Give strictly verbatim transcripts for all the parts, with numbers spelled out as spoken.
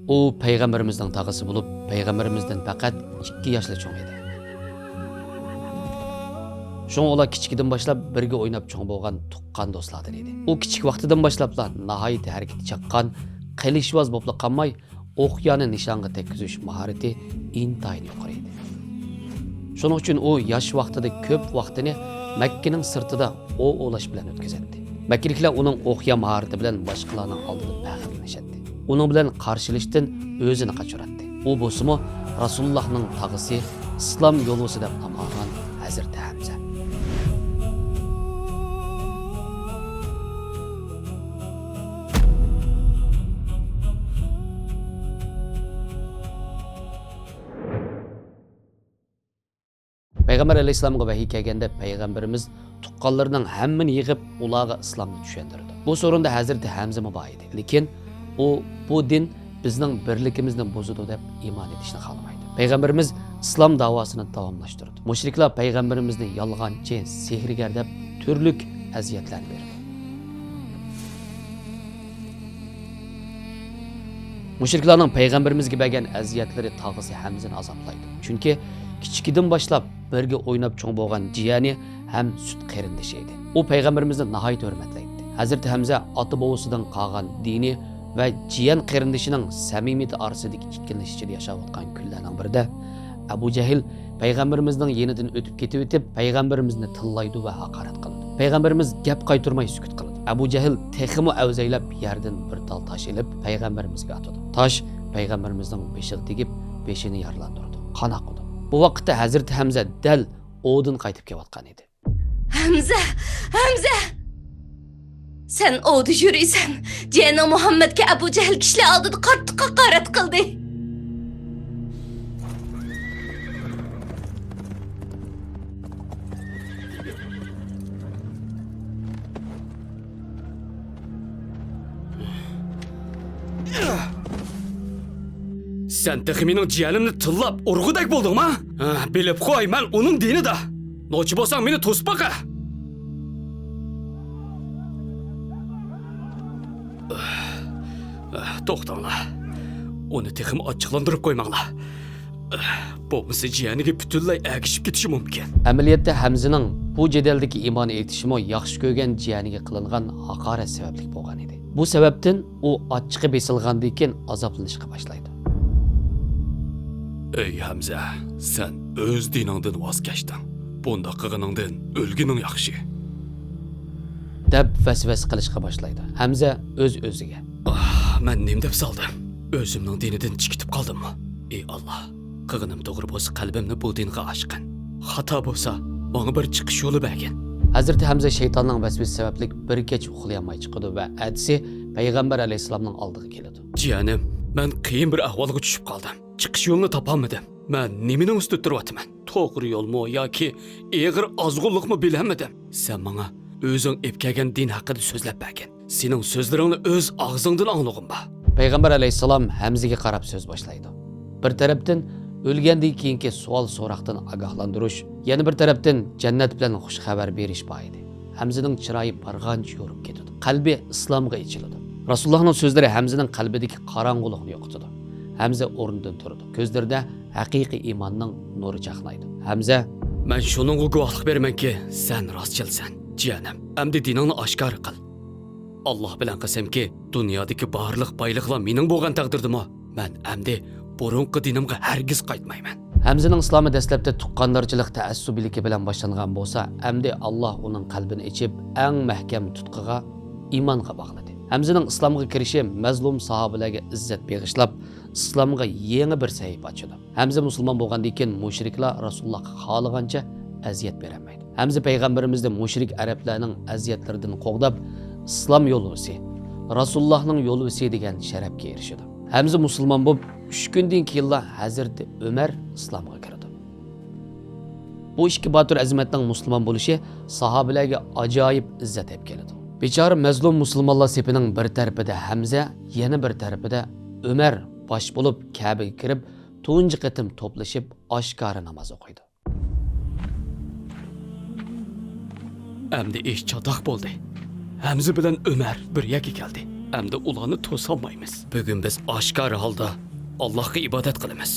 ئۇ پەيغەمبىرىمىزنىڭ تاغىسى بولۇپ، پەيغەمبىرىمىزدىن پەقەت ئىككى ياشلا چوڭ ئىدى. شۇڭا ئۇلار كىچىكىدىن باشلاپ بىرگە ئويناپ چوڭ بولغان تۇغقان دوستلاردىن ئىدى. ئۇ كىچىك ۋاقتىدىن باشلاپلا ناھايىتى ھەرىكىتى چاققان، قېلىشۋاز بولۇپلا قالماي، ئوق-يانى نىشانغا تەگكۈزۈش ماھارىتى ئىنتايىن يۇقىرى ئىدى. شۇنىڭ ئۈچۈن ئۇ ياش ۋاقتىدا كۆپ ۋاقتىنى مەككىنىڭ سىرتىدا ئوۋ ئوۋلاش بىلەن ئۆتكۈزەتتى. مەككىلىكلەر ئۇنىڭ ئوق-يا ماھارىتى بىلەن باشقىلارنىڭ ئالدىدا پەخىرلىنىشەتتى. ئۇنىڭ بىلەن قارشىلىشىشتىن ئۆزىنى قاچۇراتتى. ئۇ بولسىمۇ رەسۇلۇللاھنىڭ تاغىسى، ئىسلام يولۋىسى دەپ نام ئالغان ھەزرىتى ھەمزە. پەيغەمبەر ئەلەيھىسسالامغا ۋەھىي كەلگەندە، پەيغەمبىرىمىز تۇغقانلىرىنىڭ ھەممىنى يىغىپ، ئۇلارغا ئىسلامنى چۈشەندۈرىدۇ. بۇ سورۇندا ھەزرىتى ھەمزىمۇ بار ئىدى. لېكىن ئۇ، بۇ دىن بىزنىڭ بىرلىكىمىزنى بۇزىدۇ، دەپ ئىمان ئېيتىشنى خالىمايدۇ. پەيغەمبىرىمىز ئىسلام داۋاسىنى داۋاملاشتۇرىدۇ. مۇشرىكلار پەيغەمبىرىمىزنى يالغانچى، سېھىرگەر دەپ تۈرلۈك ئەزىيەتلەرنى بېرىدۇ. مۇشرىكلارنىڭ پەيغەمبىرىمىزگە بەرگەن ئەزىيەتلىرى تاغىسى ھەمزىنى ئازابلايدۇ. چۈنكى كىچىكىدىن باشلاپ بىرگە ئويناپ چوڭ بولغان جىيەنى ھەم سۈت قېرىندىشى ئىدى. ئۇ پەيغەمبىرىمىزنى ناھايىتى ھۆرمەتلەيتتى. ھەزرىتى ھەمزە ئاتا-بوۋىسىدىن قالغان دىنى ۋە جىيەن قېرىندىشىنىڭ سەمىمىيىتى ئارىسىدىكى ئىككىلىنىش ئىچىدە ياشاۋاتقان كۈنلەرنىڭ بىرىدە، ئەبۇ جەھىل پەيغەمبىرىمىزنىڭ يېنىدىن ئۆتۈپ كېتىۋېتىپ، پەيغەمبىرىمىزنى تىللايدۇ ۋە ھاقارەت قىلىدۇ. پەيغەمبىرىمىز گەپ قايتۇرماي سۈكۈت قىلىدۇ. ئەبۇ جەھىل تېخىمۇ ئەۋزەيلەپ، يەردىن بىر تال تاش ئېلىپ، پەيغەمبىرىمىزگە ئاتىدۇ. تاش پەيغەمبىرىمىزنىڭ بېشىغا تېگىپ، بېشىنى يارىلاندۇرىدۇ. قان ئاقىدۇ. بۇ ۋاقىتتا ھەزرىتى ھەمزە دەل ئوۋدىن قايتىپ كېلىۋاتقان ئىدى. ھەمزە! ھەمزە! سەن ئوۋدا يۈرىسەن. جىيەنىڭ مۇھەممەدكە ئەبۇ جەھىل كىشىلەر ئالدىدا قاتتىق ھاقارەت قىلدى. سەن تېخى مېنىڭ جىيەنىمنى تىللاپ ئۇرغۇدەك بولدۇڭما؟ ھە، بىلىپ قوي، مەن ئۇنىڭ دىنىدا. نوچى بولساڭ مېنى توسۇپ باقە. توختاڭلار. ئۇنى تېخىمۇ ئاچچىقلاندۇرۇپ قويماڭلار. بولمىسا جىيەنىگە پۈتۈنلەي ئەگىشىپ كېتىشى مۇمكىن. ئەمەلىيەتتە ھەمزىنىڭ بۇ جېدەلدىكى ئىمانى ئېيتىشىمۇ ياخشى كۆرگەن جىيەنىگە قىلىنغان ھاقارەت سەۋەبلىك بولغان ئىدى. بۇ سەۋەبتىن ئۇ ئاچچىقى بېسىلغاندىن كېيىن ئازابلىنىشقا باشلايدۇ. ئەي ھەمزە، سەن ئۆز دىنىڭدىن ۋاز كەچتىڭ. بۇنداق قىلغىنىڭدىن ئۆلگىنىڭ ياخشى. دەپ ۋەسۋەسە قىلىشقا باشلايدۇ. ھەمزە ئۆز-ئۆزىگە. ئاھ، مەن نېمە دەپ سالدىم؟ ئۆزۈمنىڭ دىنىدىن چىقىپ قالدىممۇ؟ ئى ئاللا، قىلغىنىم توغرا بولسا قەلبىمنى بۇ دىنغا ئاچقىن. خاتا بولسا ماڭا بىر چىقىش يولى بەرگىن. ھەزرىتى ھەمزە شەيتاننىڭ ۋەسۋىسى سەۋەبلىك بىر كەچ ئۇخلىيالماي چىقىدۇ ۋە ئەتىسى پەيغەمبەر ئەلەيھىسسالامنىڭ ئالدىغا كېلىدۇ. جىيەنىم، مەن قىيىن بىر ئەھۋالغا چۈشۈپ قالدىم. چىقىش يولىنى تاپالمىدىم. مەن نېمىنىڭ ئۈستىدە تۇرۇۋاتىمەن؟ توغرا يولمۇ ياكى ئېغىر ئازغۇنلۇقمۇ بىلەلمىدىم. سەن ماڭا ئۆزۈڭ ئېلىپ كەلگەن دىن ھەققىدە سۆزلەپ بەرگىن. سېنىڭ سۆزلىرىڭنى ئۆز ئاغزىڭدىن ئاڭلىغۇم بار. پەيغەمبەر ئەلەيھىسسالام ھەمزىگە قاراپ سۆز باشلايدۇ. بىر تەرەپتىن ئۆلگەندىن كېيىنكى سوئال-سوراقتىن ئاگاھلاندۇرۇش، يەنە بىر تەرەپتىن جەننەت بىلەن خۇش خەۋەر بېرىش بار ئىدى. ھەمزىنىڭ چىرايى بارغانچە يورۇپ كېتىدۇ. قەلبى ئىسلامغا ئېچىلىدۇ. رەسۇلۇللاھنىڭ سۆزلىرى ھەمزىنىڭ قەلبىدىكى قاراڭغۇلۇقنى يوقىتىدۇ. ھەمزە ئورنىدىن تۇرىدۇ. كۆزلىرىدە ھەقىقىي ئىماننىڭ نۇرى چاقنايدۇ. ھەمزە، مەن شۇنىڭغا گۇۋاھلىق بېرىمەنكى، سەن راستچىلسەن. جىيەنىم، ئەمدى دىنىڭنى ئاشكارا قىل. ئاللاھ بىلەن قەسەمكى، دۇنيادىكى بارلىق بايلىقلار مېنىڭ بولغان تەقدىردىمۇ، مەن ئەمدى بۇرۇنقى دىنىمغا ھەرگىز قايتمايمەن. ھەمزىنىڭ ئىسلامى دەسلەپتە تۇغقاندارچىلىق تەئەسسۇبىيلىكى بىلەن باشلانغان بولسا، ئەمدى ئاللاھ ئۇنىڭ قەلبىنى ئېچىپ، ئەڭ مەھكەم تۇتقىغا، ئىمانغا باغلىدى. ھەمزىنىڭ ئىسلامغا كىرىشى مەزلۇم ساھابىلەرگە ئىززەت بېغىشلاپ، ئىسلامغا يېڭى بىر سەھىپە ئاچىدۇ. ھەمزە مۇسۇلمان بولغاندىن كېيىن، مۇشرىكلار رەسۇلۇللاھقا خالىغانچە ئەزىيەت بېرەلمەيدۇ. ھەمزە پەيغەمبىرىمىزنى مۇشرىك ئەرەبلەرنىڭ ئەزىيەتلىرىدىن قوغداپ، ئىسلام يولۋىسى، رەسۇلۇللاھنىڭ يولۋىسى دېگەن شەرەپكە ئېرىشىدۇ. ھەمزە مۇسۇلمان بولۇپ، ئۈچ كۈندىن كېيىنلا ھەزرىتى ئۆمەر ئىسلامغا كىرىدۇ. بۇ ئىككى باتۇر ئەزىمەتنىڭ مۇسۇلمان بولۇشى ساھابىلەرگە ئاجايىپ ئىززەت ئېلىپ كېلىدۇ. بىچارە مەزلۇم مۇسۇلمانلار سېپىنىڭ بىر تەرىپىدە ھەمزە، يەنە بىر تەرىپىدە ئۆمەر باش بولۇپ، كەبىگە كىرىپ، تۇنجى قېتىم توپلىشىپ، ئاشكارا ناماز ئوقۇيدۇ. ئەمدى ئىش چاتاق بولدى. ھەمزە بىلەن ئۆمەر بىر يەرگە كەلدى. ئەمدى ئۇلارنى توسالمايمىز. بۈگۈن بىز ئاشكارا ھالدا ئاللاھقا ئىبادەت قىلىمىز.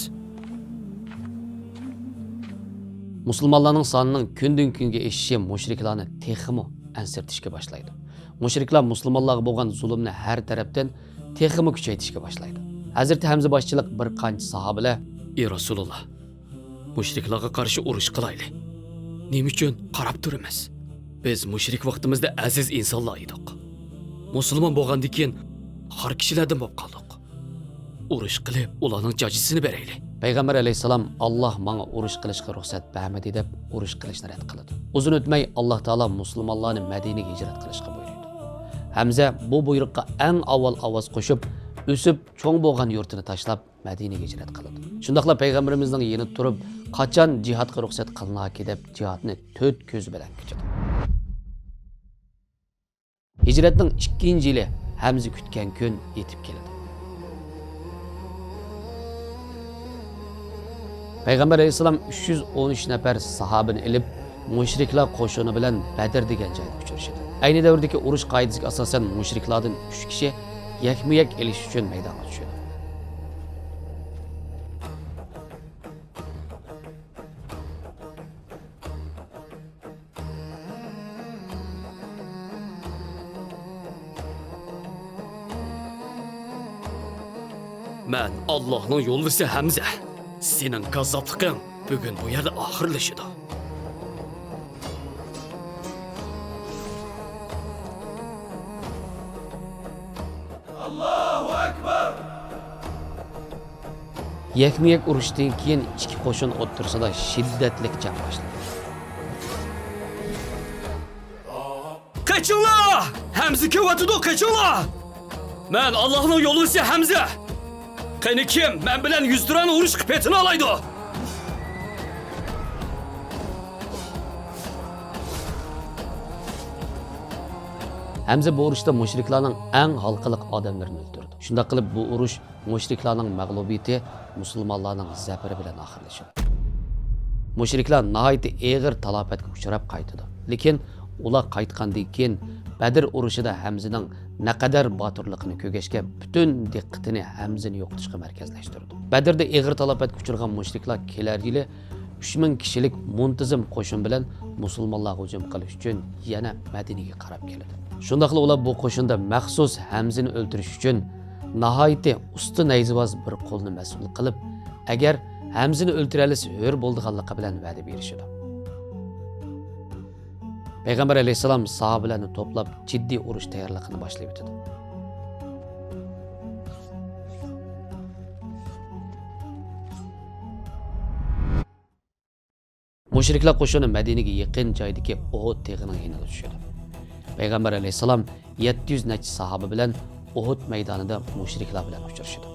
مۇسۇلمانلارنىڭ سانىنىڭ كۈندىن-كۈنگە ئېشىشى مۇشرىكلارنى تېخىمۇ ئەنسىرىتىشكە باشلايدۇ. مۇشرىكلار مۇسۇلمانلارغا بولغان زۇلۇمنى ھەر تەرەپتىن تېخىمۇ كۈچەيتىشكە باشلايدۇ. ھەزرىتى ھەمزە باشچىلىق بىر قانچە ساھابىلەر، ئى رەسۇلۇللا، مۇشرىكلارغا قارشى ئۇرۇش قىلايلى. نېمە ئۈچۈن قاراپ تۇرىمىز؟ بىز مۇشرىك ۋاقتىمىزدا ئەزىز ئىنسانلار ئىدۇق. مۇسۇلمان بولغاندىن كېيىن خار كىشىلەردىن بولۇپ قالدۇق. ئۇرۇش قىلىپ، ئۇلارنىڭ جاجىسىنى بېرەيلى. پەيغەمبەر ئەلەيھىسسالام، ئاللاھ ماڭا ئۇرۇش قىلىشقا رۇخسەت بەرمىدى، دەپ ئۇرۇش قىلىشنى رەت قىلىدۇ. ئۇزۇن ئۆتمەي، ئاللاھ تائالا مۇسۇلمانلارنى مەدىنىگە ھىجرەت قىلىشقا بۇيرۇيدۇ. ھەمزە بۇ بۇيرۇققا ئەڭ ئاۋۋال ئاۋاز قوشۇپ، ئۆسۈپ چوڭ بولغان يۇرتىنى تاشلاپ، مەدىنىگە ھىجرەت قىلىدۇ. شۇنداقلا پەيغەمبىرىمىزنىڭ يېنىدا تۇرۇپ، قاچان جىھادقا رۇخسەت قىلىناركى دەپ، جىھادنى تۆت كۆزى بىلەن كۈتىدۇ. ھىجرەتنىڭ ئىككىنچى يىلى ھەمزە كۈتكەن كۈن يېتىپ كېلىدۇ. پەيغەمبەر ئەلەيھىسسالام ئۈچ يۈز ئون ئۈچ نەپەر ساھابىنى ئېلىپ، مۇشرىكلار قوشۇنى بىلەن بەدر دېگەن جايدا ئۇچرىشىدۇ. ئەينى دەۋردىكى ئۇرۇش قائىدىسىگە ئاساسەن، مۇشرىكلاردىن ئۈچ كىشى يەكمۇ يەك ئېلىش ئۈچۈن مەيدانغا چۈشىدۇ. مەن ئاللاھنىڭ يولۋىسى ھەمزە. سېنىڭ كاززاپلىقىڭ بۈگۈن بۇ يەردە ئاخىرلىشىدۇ. ئاللاھۇ ئەكبەر! يەكمۇ يەك ئۇرۇشتىن كېيىن ئىككى قوشۇن ئوتتۇرىسىدا شىددەتلىك جەڭ باشلىنىدۇ. قېچىڭلار! ھەمزە كېلىۋاتىدۇ، قېچىڭلار! مەن ئاللاھنىڭ يولۋىسى ھەمزە! قېنى كىم مەن بىلەن يۈزتۇرانە ئۇرۇشقا پېتىنالايدۇ؟ ھەمزە بۇ ئۇرۇشتا مۇشرىكلارنىڭ ئەڭ ھالقىلىق ئادەملىرىنى ئۆلتۈرىدۇ. شۇنداق قىلىپ، بۇ ئۇرۇش مۇشرىكلارنىڭ مەغلۇبىيىتى، مۇسۇلمانلارنىڭ زەپىرى بىلەن ئاخىرلىشىدۇ. مۇشرىكلار ناھايىتى ئېغىر تالاپەتكە ئۇچراپ قايتىدۇ. لېكىن ئۇلار قايتقاندىن كېيىن، بەدر ئۇرۇشىدا ھەمزىنىڭ نەقەدەر باتۇرلۇقىنى كۆرگەچكە، پۈتۈن دىققىتىنى ھەمزىنى يوقىتىشقا مەركەزلەشتۈرىدۇ. بەدردە ئېغىر تالاپەتكە ئۇچرىغان مۇشرىكلار كېلەر يىلى ئۈچ مىڭ كىشىلىك مۇنتىزىم قوشۇن بىلەن مۇسۇلمانلارغا ھۇجۇم قىلىش ئۈچۈن يەنە مەدىنىگە قاراپ كېلىدۇ. شۇنداقلا ئۇلار بۇ قوشۇندا مەخسۇس ھەمزىنى ئۆلتۈرۈش ئۈچۈن ناھايىتى ئۇستا نەيزىۋاز بىر قۇلنى مەسئۇل قىلىپ، ئەگەر ھەمزىنى ئۆلتۈرەلىسە ھۆر بولىدىغانلىقى بىلەن ۋەدە بېرىشىدۇ. پەيغەمبەر ئەلەيھىسسالام ساھابىلەرنى توپلاپ، جىددىي ئۇرۇش تەييارلىقىنى باشلىۋېتىدۇ. مۇشرىكلار قوشۇنى مەدىنىگە يېقىن جايدىكى ئۇھۇد تېغىنىڭ يېنىغا چۈشىدۇ. پەيغەمبەر ئەلەيھىسسالام يەتتە يۈز نەچچە ساھابە بىلەن ئۇھۇد مەيدانىدا مۇشرىكلار بىلەن ئۇچرىشىدۇ.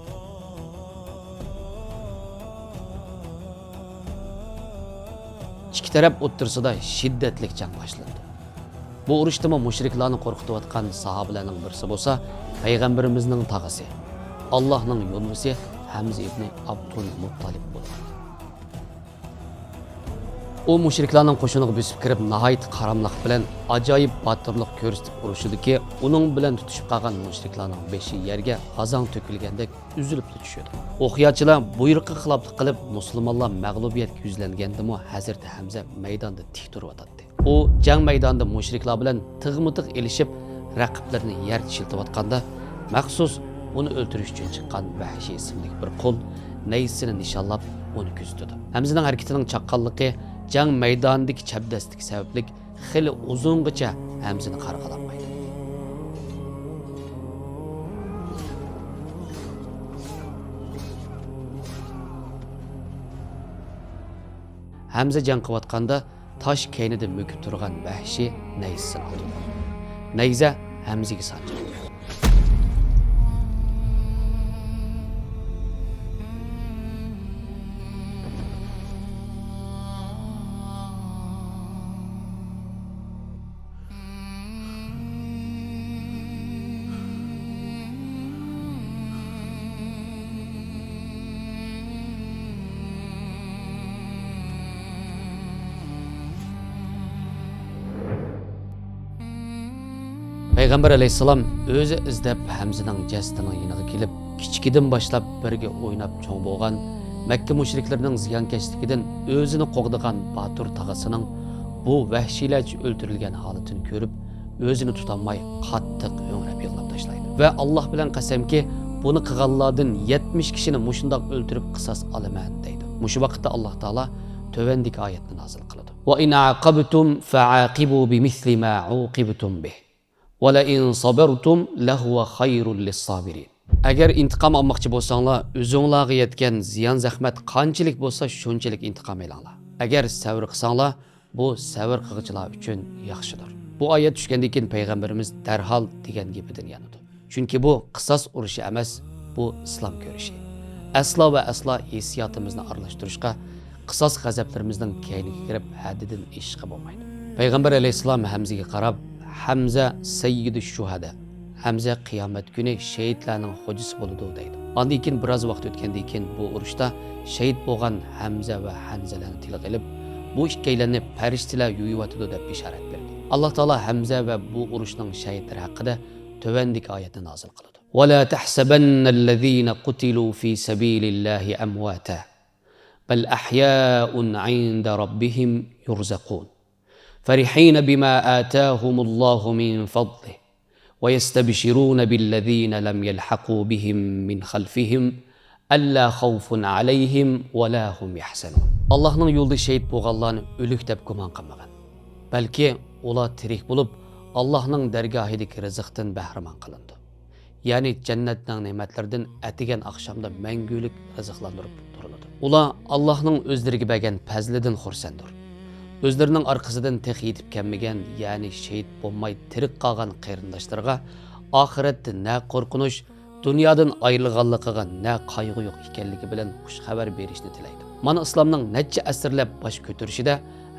ئىككى تەرەپ ئوتتۇرىسىدا شىددەتلىك جەڭ باشلىنىدۇ. بۇ ئۇرۇشتىمۇ مۇشرىكلارنى قورقۇتۇۋاتقان ساھابىلەرنىڭ بىرسى بولسا پەيغەمبىرىمىزنىڭ تاغىسى، ئاللاھنىڭ يولۋىسى ھەمزە ئىبنى ئابدۇل مۇتتالىپ بولىدۇ. ئۇ مۇشرىكلارنىڭ قوشۇنىغا بۆسۈپ كىرىپ، ناھايىتى قاراملىق بىلەن ئاجايىپ باتۇرلۇق كۆرسىتىپ ئۇرۇشىدۇكى، ئۇنىڭ بىلەن تۇتۇشۇپ قالغان مۇشرىكلارنىڭ بېشى يەرگە غازاڭ تۆكۈلگەندەك ئۈزۈلۈپلا چۈشىدۇ. ئوخياچىلار بۇيرۇققا خىلاپلىق قىلىپ، مۇسۇلمانلار مەغلۇبىيەتكە يۈزلەنگەندىمۇ، ھەزرىتى ھەمزە مەيداندا تىك تۇرۇۋاتاتتى. ئۇ جەڭ مەيدانىدا مۇشرىكلار بىلەن تىغمۇ تىغ ئېلىشىپ، رەقىبلىرىنى يەر چىلىتىۋاتقاندا، مەخسۇس ئۇنى ئۆلتۈرۈش ئۈچۈن چىققان ۋەھشىي ئىسىملىك بىر قۇل نەيزىسىنى نىشانلاپ، ئۇنى كۆزىتىدۇ. ھەمزىنىڭ ھەرىكىتىنىڭ چاققانلىقى، جەڭ مەيدانىدىكى چەبدەسلىكى سەۋەبلىك خېلى ئۇزۇنغىچە ھەمزىنى قارىغىلىمايدۇ. ھەمزە جەڭ قىلىۋاتقاندا، تاش كەينىدە مۆكۈپ تۇرغان ۋەھشىي نەيزىسىنى ئاتىدۇ. نەيزە ھەمزىگە سانجىلىدۇ. پەيغەمبەر ئەلەيھىسسالام ئۆزى ئىزدەپ ھەمزىنىڭ جەسىتىنىڭ يېنىغا كېلىپ، كىچىكىدىن باشلاپ بىرگە ئويناپ چوڭ بولغان، مەككە مۇشرىكلىرىنىڭ زىيانكەشلىكىدىن ئۆزىنى قوغدىغان باتۇر تاغىسىنىڭ بۇ ۋەھشىيلەرچە ئۆلتۈرۈلگەن ھالىتىنى كۆرۈپ، ئۆزىنى تۇتالماي قاتتىق ھۆڭرەپ يىغلاپ تاشلايدۇ. ۋە ئاللاھ بىلەن قەسەمكى، بۇنى قىلغانلاردىن يەتمىش كىشىنى مۇشۇنداق ئۆلتۈرۈپ قىساس ئالىمەن دەيدۇ. مۇشۇ ۋاقىتتا ئاللاھ تائالا تۆۋەندىكى ئايەتنى نازىل قىلىدۇ. وَإِنْ عَاقَبْتُمْ فَعَاقِبُوا بِمِثْلِ مَا عُوقِبْتُمْ بِهِ وَلَئِنْ صَبَرْتُمْ لَهُوَ خَيْرٌ لِلصَّابِرِينَ. ئەگەر ئىنتىقام ئالماقچى بولساڭلار، ئۆزۈڭلارغا يەتكەن زىيان-زەخمەت قانچىلىك بولسا، شۇنچىلىك ئىنتىقام ئېلىڭلار. ئەگەر سەۋر قىلساڭلار، بۇ سەۋر قىلغۇچىلار ئۈچۈن ياخشىدۇر. بۇ ئايەت چۈشكەندىن كېيىن پەيغەمبىرىمىز دەرھال دېگەن گېپىدىن يانىدۇ. چۈنكى بۇ قىساس ئۇرۇشى ئەمەس، بۇ ئىسلام كۈرىشى. ئەسلا ۋە ئەسلا ھېسسىياتىمىزنى ئارىلاشتۇرۇشقا، قىساس غەزەپلىرىمىزنىڭ كەينىگە كىرىپ، ھەددىدىن ئېشىشقا بولمايدۇ. پەيغەمبەر ئەلەيھىسسالام ھەمزىگە قاراپ، «ھەمزە سەييىدۇ شۇھەدا، ھەمزە قىيامەت كۈنى شېھىتلەرنىڭ خوجىسى بولىدۇ» دەيدۇ. ئاندىن كېيىن بىراز ۋاقىت ئۆتكەندىن كېيىن بۇ ئۇرۇشتا شېھىت بولغان ھەمزە ۋە ھەنزەلەنى تىلغا ئېلىپ، بۇ ئىككىيلەننى پەرىشتىلەر يۇيۇۋاتىدۇ دەپ بېشارەت بەردى. ئاللاھ تائالا ھەمزە ۋە بۇ ئۇرۇشنىڭ شېھىتلىرى ھەققىدە تۆۋەندىكى ئايەتنى نازىل قىلىدۇ. وَلَا تَحْسَبَنَّ الَّذِينَ قُتِلُوا فِي سَبِيلِ اللَّهِ أَمْوَاتًا بَلْ أَحْيَاءٌ عِندَ رَبِّهِمْ يُرْزَقُونَ فَرِحِينَ بِمَا آتَاهُمُ اللَّهُ مِنْ فَضْلِهِ وَيَسْتَبْشِرُونَ بِالَّذِينَ لَمْ يَلْحَقُوا بِهِمْ مِنْ خَلْفِهِمْ أَلَّا خَوْفٌ عَلَيْهِمْ وَلَا هُمْ يَحْزَنُونَ. ئاللاھنىڭ يولىدا شېھىت بولغانلارنى ئۆلۈك دەپ گۇمان قىلمىغىن. بەلكى ئۇلار تىرىك بولۇپ، ئاللاھنىڭ دەرگاھىدىكى رىزىقتىن بەھرىمەن قىلىنىدۇ. يەنى جەننەتنىڭ نېمەتلىرىدىن ئەتىگەن ئاخشامدا مەڭگۈلۈك رىزىقلاندۇرۇپ تۇرۇلىدۇ. ئۇلار ئاللاھنىڭ ئۆزلىرىگە بەرگەن پەزلىدىن خۇرسەندۇر. ئۆزلىرىنىڭ ئارقىسىدىن تېخى يېتىپ كەلمىگەن، يەنى شېھىت بولماي تىرىك قالغان قېرىنداشلىرىغا ئاخىرەتتە نە قورقۇنچ، دۇنيادىن ئايرىلغانلىقىغا نە قايغۇ يوق ئىكەنلىكى بىلەن خۇش خەۋەر بېرىشنى تىلەيدۇ. مانا ئىسلامنىڭ نەچچە ئەسىرلەپ باش كۆتۈرۈشىدە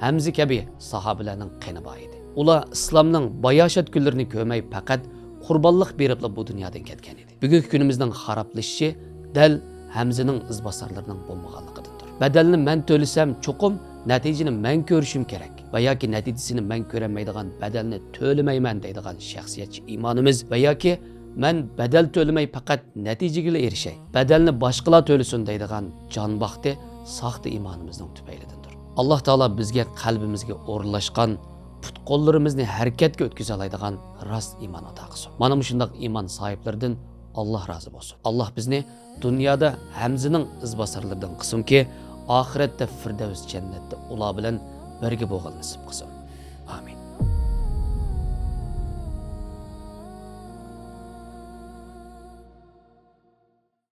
ھەمزە كەبى ساھابىلەرنىڭ قېنى بار ئىدى. ئۇلار ئىسلامنىڭ باياشات كۈنلىرىنى كۆرمەي، پەقەت قۇربانلىق بېرىپلا بۇ دۇنيادىن كەتكەن ئىدى. بۈگۈنكى كۈنىمىزنىڭ خارابلىشىشى دەل ھەمزىنىڭ ئىزباسارلىرىنىڭ بولمىغانلىقىدىندۇر. بەدەلنى مەن تۆلىسەم، چوقۇم نەتىجىنى مەن كۆرۈشۈم كېرەك ۋە ياكى نەتىجىسىنى مەن كۆرەلمەيدىغان بەدەلنى تۆلىمەيمەن دەيدىغان شەخسىيەتچى ئىمانىمىز ۋە ياكى مەن بەدەل تۆلىمەي پەقەت نەتىجىگىلا ئېرىشەي، بەدەلنى باشقىلار تۆلىسۇن دەيدىغان جانباختى ساختا ئىمانىمىزنىڭ تۈپەيلىدىندۇر. ئاللاھ تائالا بىزگە قەلبىمىزگە ئورۇنلاشقان، پۇت-قوللىرىمىزنى ھەرىكەتكە ئۆتكۈزەلەيدىغان راست ئىمان ئاتا قىلسۇن. مانا مۇشۇنداق ئىمان ساھىبلىرىدىن ئاللاھ رازى بولسۇن. ئاللاھ بىزنى دۇنيادا ھەمزىنىڭ ئىزباسارلىرىدىن قىلسۇنكى، ئاخىرەتتە فىردەۋس جەننەتتە ئۇلار بىلەن بىرگە بولغىلى نېسىپ قىلسۇن. ئامىن.